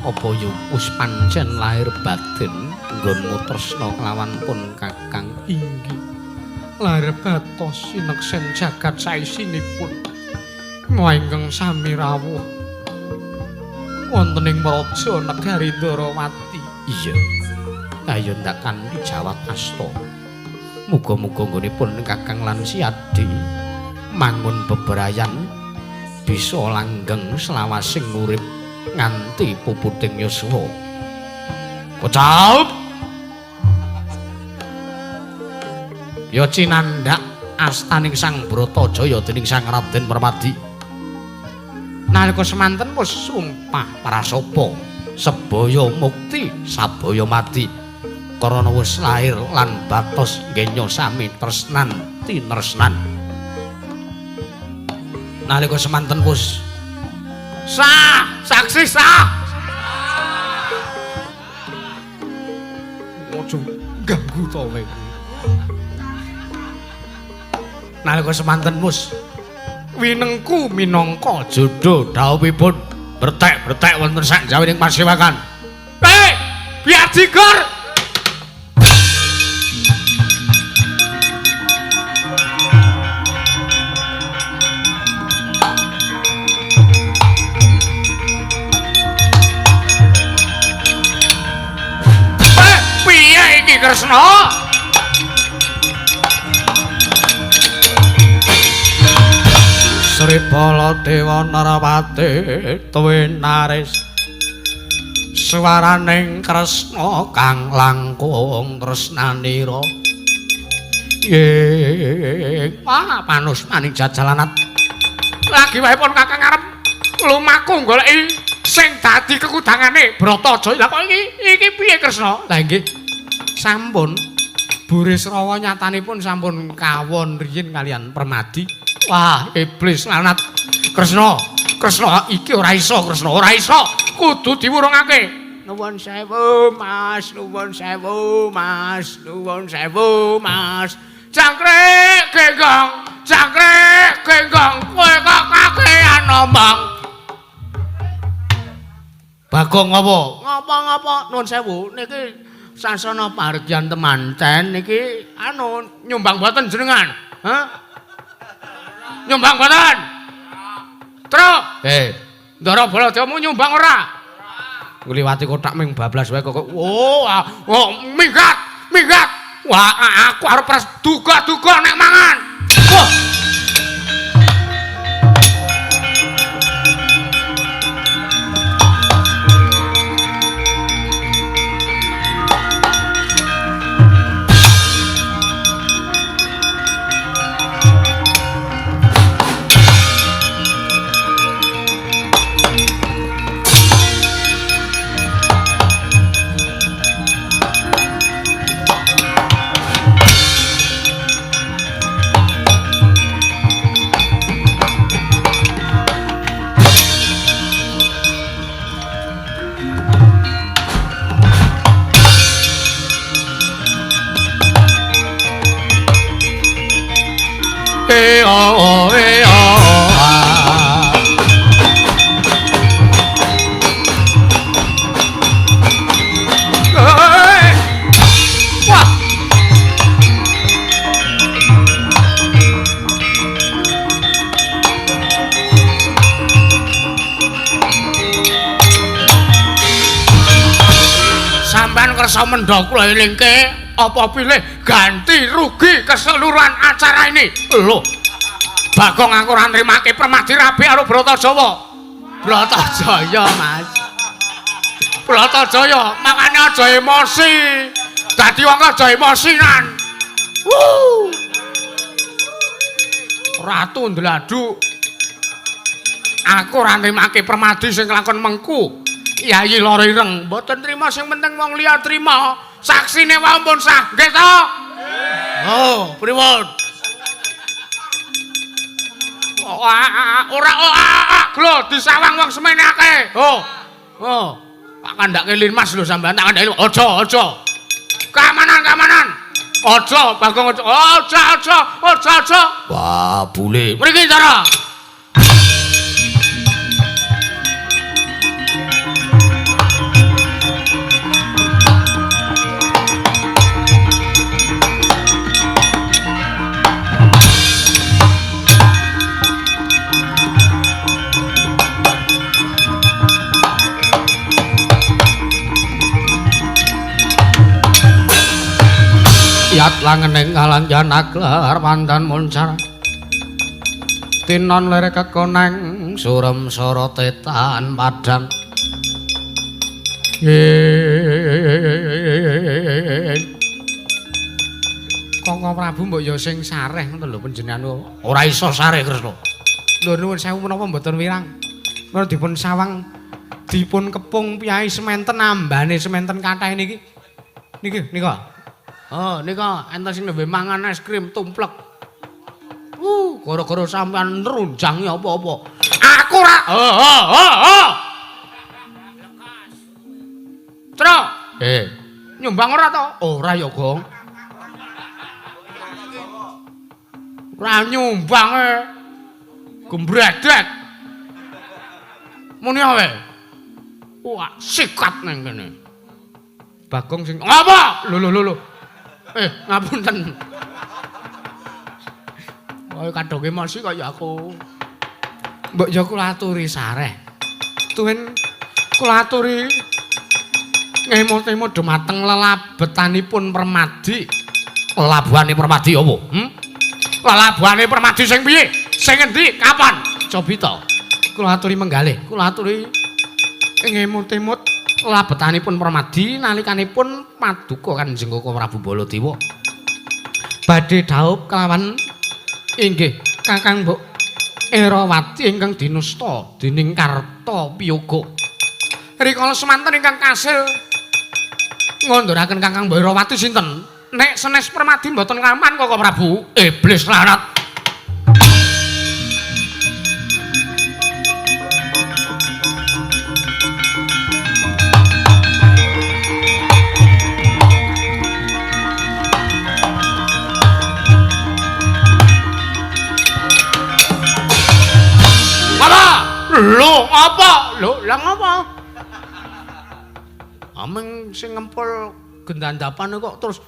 Apa yo wis pancen lahir batin nggonmu tresna kelawan pun Kakang? Inggih. Lahir batos sineksen jagat saisinipun. Ingkang sami rawuh wonten ing Praja Negari Ndorowati. Iya. Ayo ndak kanthi jawat asta. Muga-muga nggonipun Kakang lan Siadi mangun bebrayan bisa langgeng selawasing urip nganti puputing yuswa. Kocap. Ya cinandhak astaning Sang Bratajaya dening Sang Raden Permadi. Nalika semanten wis sumpah prasapa sebaya mukti sabaya mati. Karana wis lahir lan batos ngenya sami tresnan tinresnan. Nalika semanten wis sah, saksi sah. Ojo ganggu to kowe. Nalika semanten wis winengku minangka jodho dhawuhipun bertek-bertek wonten sak jawining pasewakan. Hei, biar jigur. Kresna. Sri Baladewa Narapati tuwinaris swaraning Kresna kang langkung tresnanira. Nggih, wah panus maning jajalanat. Lagi wae pun Kakang arep lumaku goleki sing dadi kekudangane Bratajaya. Lah kok iki piye Kresna? Lah nggih. Sampun Burisrawa nyatanipun sampun kawon riyin kalian Permadi. Wah, iblis lanat. Kresna, Kresna iki ora iso, Kresna ora iso. Kudu diwurungake. Nuwun sewu, Mas, nuwun sewu, Mas, nuwun sewu, Mas. Jangkrik genggong, jangkrik genggong, kowe kok kakean omong. Bagong apa? Ngapa-ngapa nuwun sewu niki sasana pargyan temanten niki anu nyumbang boten jenengan? Hah? Nyumbang boten? Truk. Ndara Baladewa nyumbang ora? Ngliwati kotak ming bablas wae kok. Oh, oh minggat, minggat. Wah, aku arep pres duga-duga nek mangan. Wah. kersa mendha kula elingke apa pilih ganti rugi keseluruhan acara ini. Lho. Bagong aku ora nrimake Permadi rabi karo Bratajaya. Bratajaya, Mas. Bratajaya, makane aja emosi. Dadi wong aja emosinan. Wuh. Ratu ndladuk. Aku ora nrimake Permadi sing lakon mengku. Yayi Loro Ireng mboten trima sing penting wong liya trima. Saksine wae pun sah, nggih to? Oh, pripun? Ora glo disawang wong semene akeh. Oh. Oh. Tak kandhake Linmas lho sampean tak kandhake. Aja, aja. Keamanan, keamanan. Aja, Bagong aja. Aja, aja, aja, aja. Wah, bule. Mriki cara. Yat langening kalangjan aglar pandan moncar tinon lere kekoneng surem sorotetan padang. Koko Prabu mbok ya sing sareh ngoten lho panjenengan. Ora iso sareh Kresna. Lho nuwun sewu menapa mboten wirang. Menawa dipun sawang dipun kepung piyai sementen ambane sementen kathah niki. Niki nika. Oh, nika enten sing nembe mangan es krim tumplek. Gara-gara sampean nrunjangi apa-apa. Aku ora. Oh, oh, oh, oh. Tro. Nyumbang ora to? Ora ya, Gong. Ora nyumbang e. Gembredek. Muni awe. Wah, sikat nang kene. Bagong sing apa? Lho lho lho. Ngapunten. Kaya kadung emosi kaya aku. Mbok ya kula aturi sareh. Tuwin kula aturi ngemot-emot dumateng lelabetanipun Permadi. Lelabuhane Permadi apa? Lelabuhane Permadi sing piye? Sing endi? Kapan? Cobi to. Kula aturi menggalih. Kula aturi ngemot-emot labetanipun Permadi nalikanipun paduka Kanjeng Koko Prabu Baladewa badhe dhaup kelawan inggih Kakang Mbok Erawati ingkang dinusta dening Kartapiyuga. Rikala semanten ingkang kasil ngonduraken Kakang Mbok Erawati sinten? Nek senes Permadi mboten kaman Koko Prabu. Iblis larat. Lho, apa? Lho, lah ngapa? Ameng sing ngempul gendandapan kok terus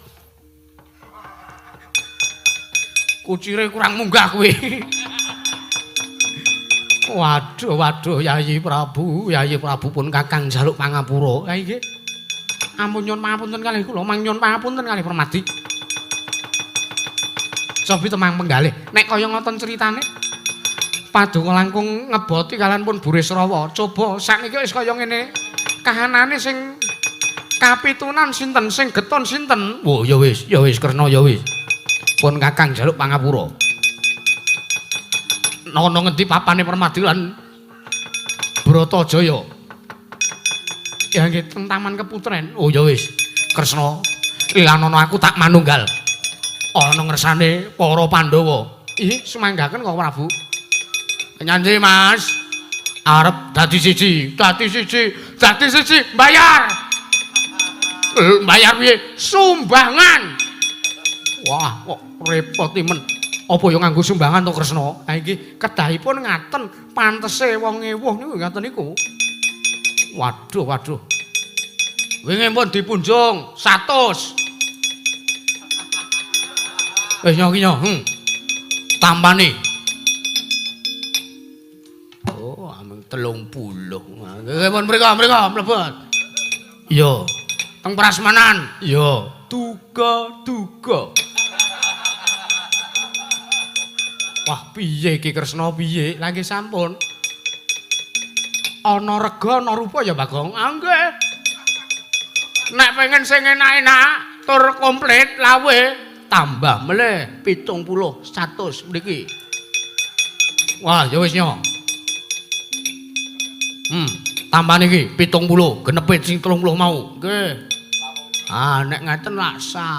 kucire kurang munggah kuwi. Waduh, waduh, Yayi Prabu, Yayi Prabu pun kakang njaluk pangapura. Ha nggih. Ampun nyuwun pangapunten kalih kula, mang nyuwun pangapunten kalih Permadi. Cobi temang penggalih. Nek kaya ngoten critane paduka langkung ngeboti kalian pun Burisrawa. Coba sakniki wis kaya ngene. Kahanane sing kapitunan sinten, sing geton sinten? Oh ya wis, ya wis Kresna ya wis. Pun kakang njaluk pangapura. Ana ngendi papane Permadi lan Bratajaya? Ya nggih teng Taman Keputren. Oh ya wis, Kresna, lilanono aku tak manunggal. Ana ngersane para Pandhawa. Ih, sumanggaken kok Prabu. Nyanyi Mas, arep dadi siji, dadi siji, dadi siji, bayar. Bayar piye? Sumbangan. Wah, kok repot imen. Apa ya nganggo sumbangan to Kresna? Ha iki kedahipun ngaten, pantese wong ewuh niku ngaten niku. Waduh, waduh. Wingi pun dipunjung 100. Wis nyo ki nyo. Tampani. 30. Nggih pun mriko, mriko mlebet. Iya. Teng prasmanan. Iya, duga-duga. Wah, piye iki Kresna piye? Lah nggih sampun. Ana rega ana rupa ya Bagong. Ah nggih. Nek pengen sing enak-enak tur komplit lawe tambah melih 70 100 mriki. Wah, ya wis nyo. Tambah niki 70, genepe sing 30 mau. Nggih. Ah, nek ngaten lak sah.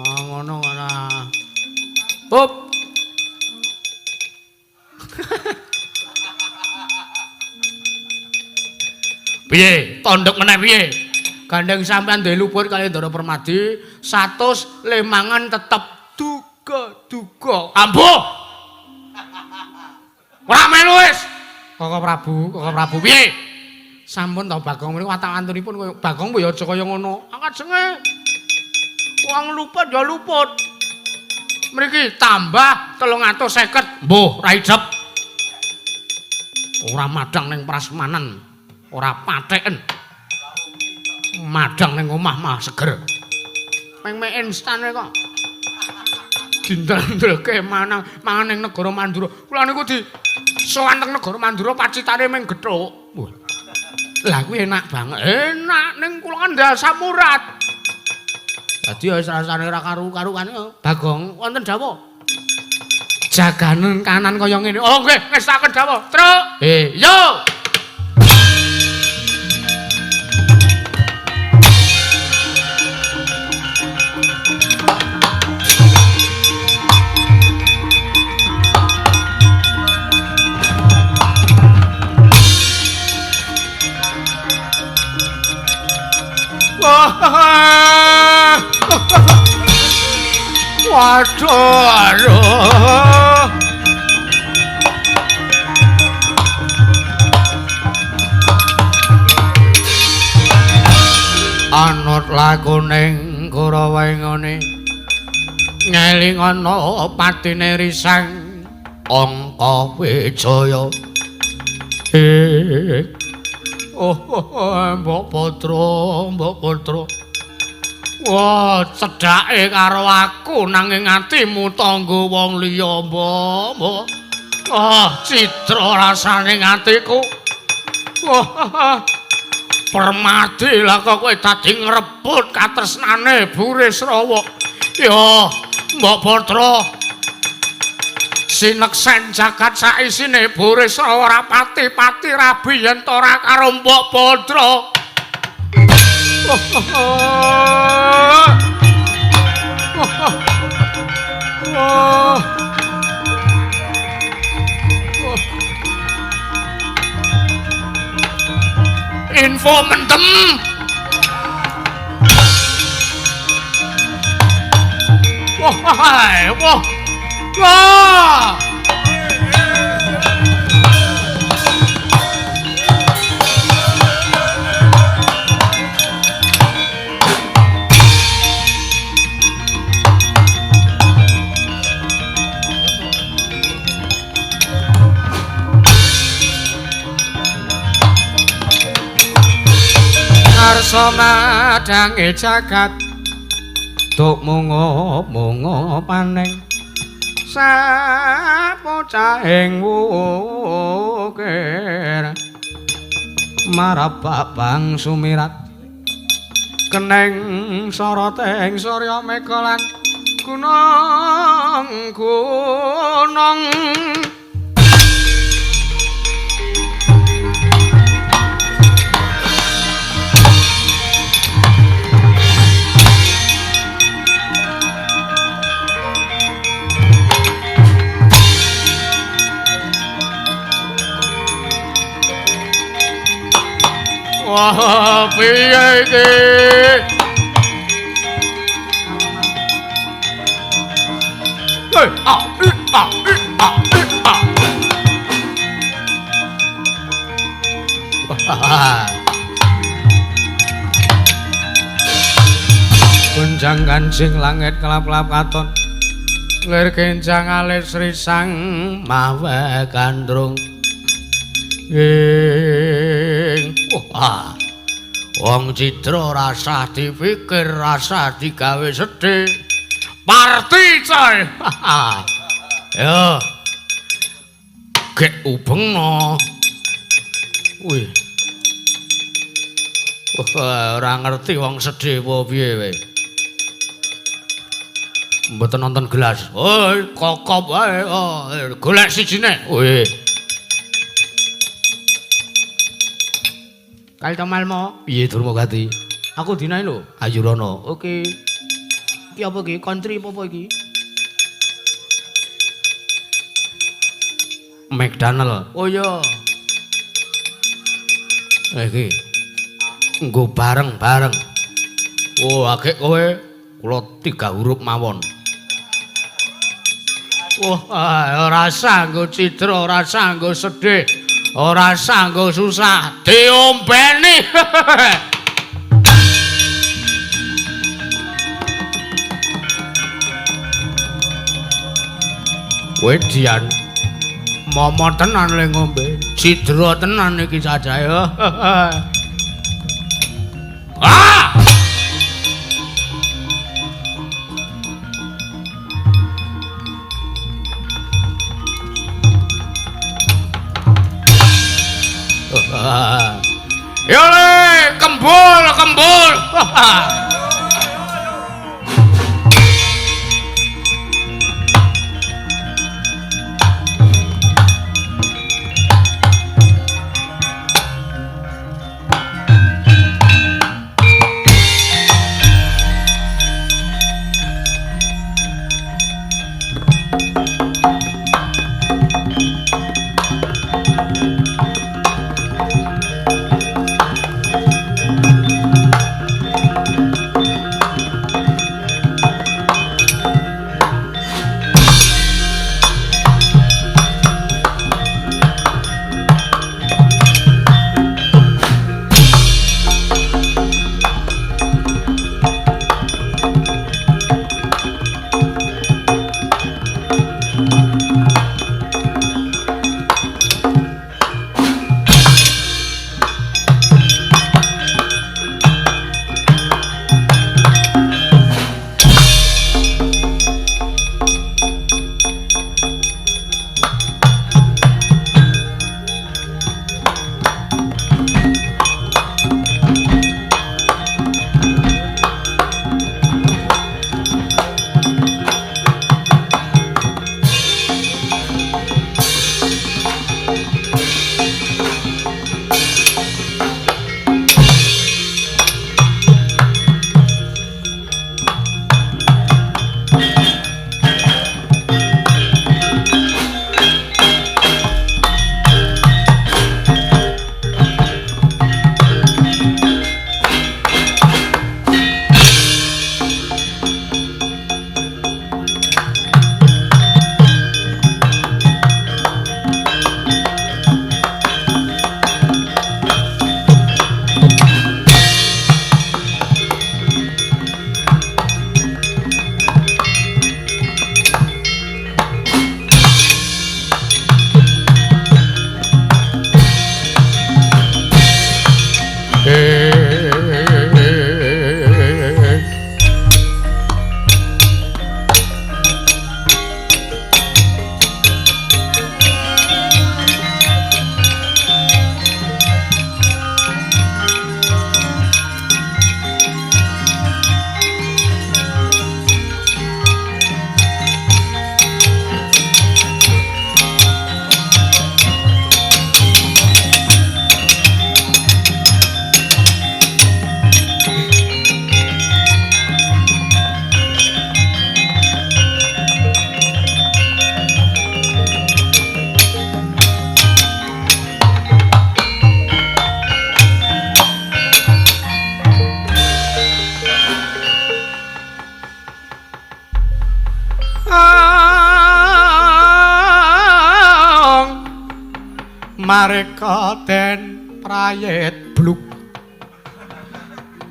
Ah, ngono ora. Hop. Piye? Tondhok meneh piye? Gandeng sampean duwe luput kali Ndara Permadi 100 lemangan tetep duga-duga. Ambuh. Ora melu wis. Koko Prabu, Koko Prabu piye? Sampun to Bagong mriku watak-antunipun kaya Bagong ya aja kaya ngono. Angkajenge. Wong luput ya luput. Mriki tambah 350. Mbuh, ra ijab. Ora madang ning prasmanan, ora patheken. Madang ning omah mah seger. Meng mie instan kok. Dindel-ndelke manang mangan ning negara Mandura. Kula niku di sowan teng negara Mandura pacitane meng gethuk. Wah. Lah kuwi enak banget. Enak ning kula kan ndasam urat. Dadi wis rasane ora karu-karuan. Bagong wonten dawuh. Jaganen kanan kaya ngene. Oh nggih, ngestaken dawuh. Truk. Yo. Waduh, aduh. Anut lakuning Kurawa ngene. Ngeling ana patine risang Angka Wijaya. Oh, Mbok Putra, Mbok Putra. Wah, cedhake karo aku nanging atimu tangga wong liya, Mbok. Mbok. Ah, cidra rasane atiku. Wah, Permadi lah kok kowe dadi ngrebut katresnane Burisrawa. Ya, Mbok Putra. Sineksen jagat saisine Burisrawa ora pati-pati rabi yen to ora karo Mbok Putra. Info mendem. Wah, wah. Wah. Ngarsa madange jagat tuk mungo-mungo paning sapocahing wukir marabak bang sumirat keneng soroting surya mega lan gunung gunung. Wah, piye iki? Hei, a i a i a i a. Gonjang ganjing langit kelap-kelap katon. Lir kencang alis risang mawe gandrung. Wah. Wong cidra rasah dipikir, rasah digawe sedih. Parti coy. Yo. Gek ubengno. Wih. Wah, ora ngerti wong sedih apa piye kowe. Mboten nonton gelas. Oi, kokop wae. Oh, golek sijine. Wih. Kali to Malmo. Piye Durmagati? Aku dinae lho. Ayo rono. Oke. Iki apa iki? Country apa iki? McDonald. Oh iya. Iki. Nggo bareng-bareng. Oh, akeh kowe kula 3 huruf mawon. Wah, ora sanggo cidra, ora sanggo sedih, ora sanggo susah, diombeni. Kowe dian momo tenan le ngombe, cidra tenan iki cacahe. Ah! Yo le, kembul, kembul. Mareka den prayet bluk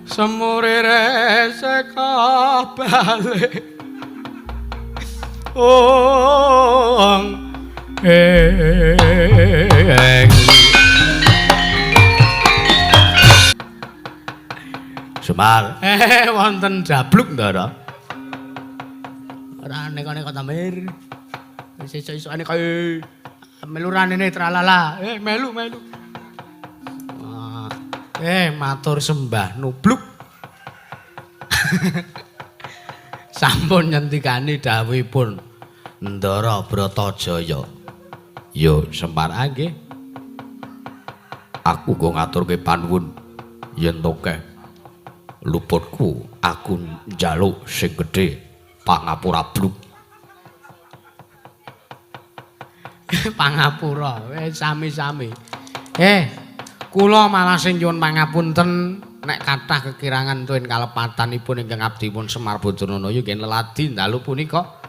semure reseka balik ong eng. Semar. Wonten jabluk Ndara. Ora neko-neko ta Mir. Wis esuk-esukane kae melu ranene tralala. Melu melu. Matur sembah nubluk. Sampun nyentikani dawuhipun Ndara Bratajaya. Yo Semar nggih. Aku go ngaturke panuwun yen tokeh luputku aku njaluk sing gedhe pangapura bluk. Pangapura wis sami-sami. Kula malah sing nyuwun pangapunten nek kathah kekirangan tuwin kalepatanipun ingkang abdipun Semar Badranaya nggih leladi dalu punika.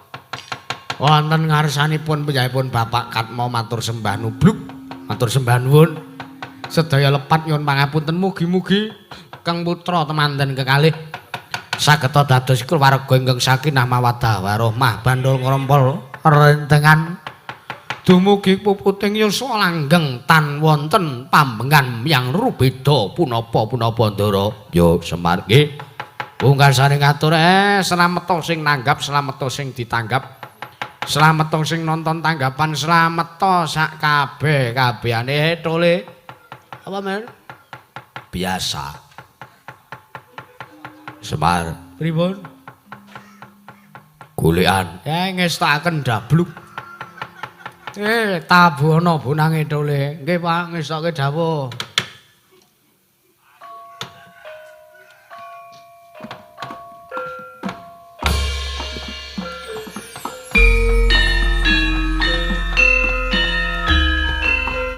Wonten ngarsanipun piyambakipun Bapak Katmo matur sembah nubluk, matur sembah nuwun. Sedaya lepat nyuwun pangapunten mugi-mugi Kang putra temanten kekalih sageta dados keluarga ingkang sakinah mawaddah warahmah bandul ngrompol rentengan dumugi puputing yuswa langgeng tan wonten pambengan yang rubeda punapa-punapa Ndara. Yo Semar nggih. Pungkasane ngatur slameta sing nanggap, slameta sing ditanggap, slameta sing nonton tanggapan, slameta sak kabeh kabehane tole. Apa mer? Biasa. Semar pripun? Golekan. Ngestokaken dabluk. Tabuhana bonange tole. Nggih, Pak, ngestokke dawuh.